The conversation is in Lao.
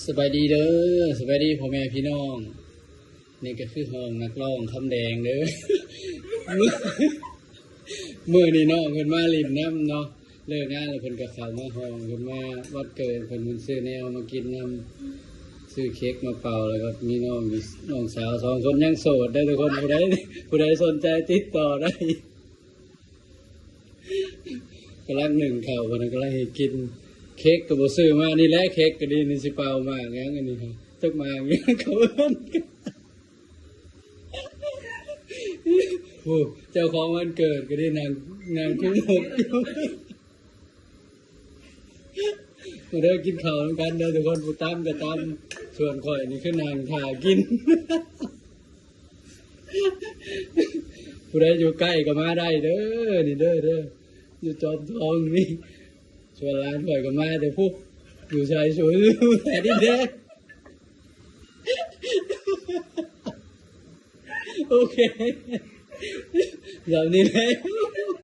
ສະບາຍດີເດີ ສະບາຍດີພໍ່ແມ່ພີ່ນ້ອງ. ນີ້ກໍຄືຫ້ອງນັກຮ້ອງຄຳແດງເດີ. ມື້ນີ້ນ້ອງເພິ່ນມາຫຼິ້ນນຳເນາະ, ເລີກງານແລ້ວເພິ່ນກໍເຂົ້າມາຫ້ອງ, ເພິ່ນມາວັນເກີດເພິ່ນ, ເພິ່ນຊື້ແນວມາກິນນຳ, ຊື້ເຄັກມາເປົ່າ, ແລ້ວກໍມີນ້ອງ, ນ້ອງສາວສອງຄົນຍັງໂສດເດີທຸກຄົນ. ຜູ້ໃດ, ຜູ້ໃດສົນໃຈຕິດຕໍ່ໄດ້. ກຳລັງໜຶ້ງເຂົ້າ, ເພິ່ນກຳລັງເຮັດກິນ. ເຄັກກໍບໍ່ຊື້ມາ, ນີ້ແຫຼະເຄັກກໍດີ, ນີ້ຊິເປົ່າໝາກຫຍັງອັນນີ້, ຈັກໝາກຫຍັງເຂົາເອີ້ນ. ໂອ້ ເຈົ້າຂອງວັນເກີດກໍໄດ້ນັ່ງ, ນັ່ງຄຸມຫົກຢູ່. ມາເດີ ກິນເຂົ້ານຳກັນເດີທຸກຄົນ, ຜູ້ຕຳກໍຕຳ, ສ່ວນຂ້ອຍນີ້ຄືນັ່ງຖ້າກິນ. ຜູ້ໃດຢູ່ໃກ້ກໍມາໄດ້ເດີ, ນີ້ເດີ, ເດີ, ຢູ່ຈອມທອງນີ້. ສ່ວນຫຼານຂ້ອຍກໍມາແຕ່ພຸ້ນ, ຢູ່ໄສ ຢູ່ແຖວດິນແດງ. ໂອເຄ ສ່ຳນີ້ແຫຼະ.